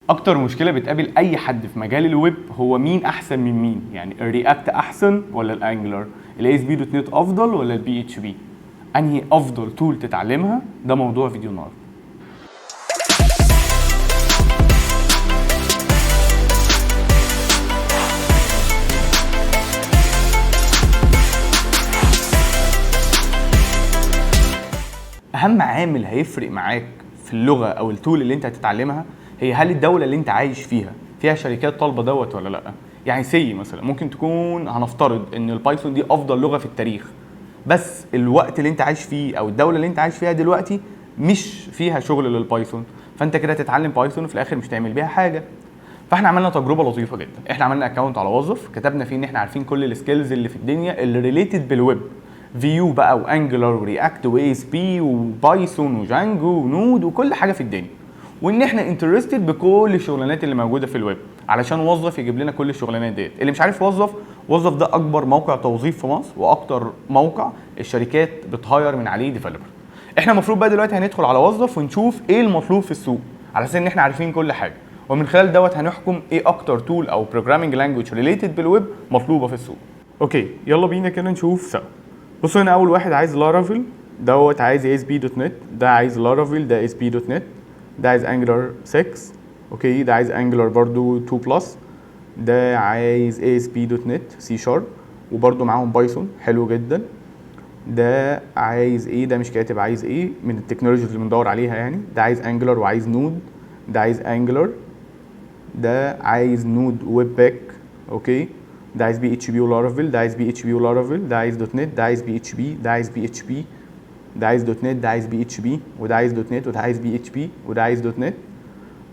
اكتر مشكلة بتقابل اي حد في مجال الويب هو مين احسن من مين، يعني ال React احسن ولا ال Angular، ال ASP.NET افضل ولا ال PHP، انهي افضل tool تتعلمها؟ ده موضوع فيديو النهارده. اهم عامل هيفرق معاك في اللغة او ال tool اللي انت هتتعلمها هي هل الدولة اللي انت عايش فيها فيها شركات طالبه دوت ولا لا. يعني say مثلا ممكن تكون هنفترض ان ال Python دي افضل لغة في التاريخ، بس الوقت اللي انت عايش فيه او الدولة اللي انت عايش فيها دلوقتي مش فيها شغل لل Python، فانت كده تتعلم Python وفي الاخر مش تعمل بيها حاجة. فاحنا عملنا تجربه لطيفة جدا، احنا عملنا account على وظف كتبنا فيه ان احنا عارفين كل ال skills اللي في الدنيا اللي related بال web، Vue بقى و Angular و React و ASP و Python و Django و Node وكل حاجة في الدنيا، وان احنا interested بكل الشغلانات اللي موجودة في الويب علشان وظف يجيب لنا كل الشغلانات ديت. اللي مش عارف وظف، وظف ده اكبر موقع توظيف في مصر واكتر موقع الشركات بت hire من عليه developer. احنا المفروض بقى دلوقتي هندخل على وظف ونشوف ايه المطلوب في السوق على اساس ان احنا عارفين كل حاجة، ومن خلال دوت هنحكم ايه اكتر tool او programming language related بال web مطلوبه في السوق. okay يلا بينا كده نشوف سوا. بصوا هنا اول واحد عايز Laravel، دوت عايز ASP.NET، ده عايز Laravel، ده ASP.NET، ده عايز Angular 6، okay ده عايز Angular برضو 2 plus، ده عايز اي اس بي دوت نت سي شارب وبرضو معاهم Python، حلو جدا. ده عايز ايه؟ ده مش كاتب عايز ايه من ال technologies اللي بندور عليها يعني. ده عايز Angular وعايز Node، ده عايز Angular، ده عايز Node webpack، okay ده عايز PHP و Laravel، ده عايز PHP و Laravel، ده عايز .NET، ده عايز PHP، ده عايز PHP، ده عايز .NET، ده عايز PHP، وده عايز .NET، وده عايز PHP، وده عايز .NET،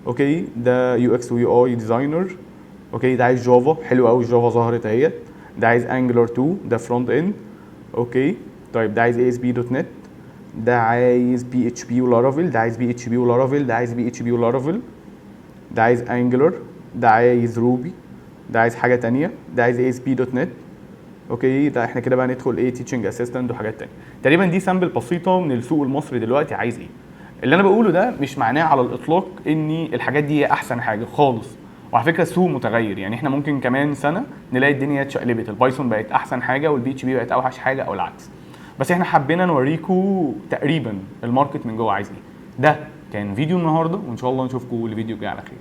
okay ده UX و UI designer، okay ده عايز Java، حلو قوي ال Java ظهرت اهيت. ده عايز Angular 2، ده front end، okay طيب ده عايز ASP.NET، ده عايز PHP و Laravel، ده عايز PHP و Laravel، ده عايز PHP و Laravel، ده عايز Angular، ده عايز Ruby، ده عايز حاجة تانية، ده عايز ASP.NET، okay ده احنا كده بقى ندخل ايه teaching assistant وحاجات تانية. تقريبا دي sample بسيطة من السوق المصري دلوقتي عايز ايه. اللي انا بقوله ده مش معناه على الاطلاق ان الحاجات دي هي احسن حاجة خالص، وعلى فكرة السوق متغير، يعني احنا ممكن كمان سنة نلاقي الدنيا اتشقلبت، ال Python بقت احسن حاجة وال PHP بقت اوحش حاجة او العكس. بس احنا حبينا نوريكم تقريبا ال market من جوه عايز ايه. ده كان فيديو النهارده، وان شاء الله نشوفكم الفيديو الجاي على خير.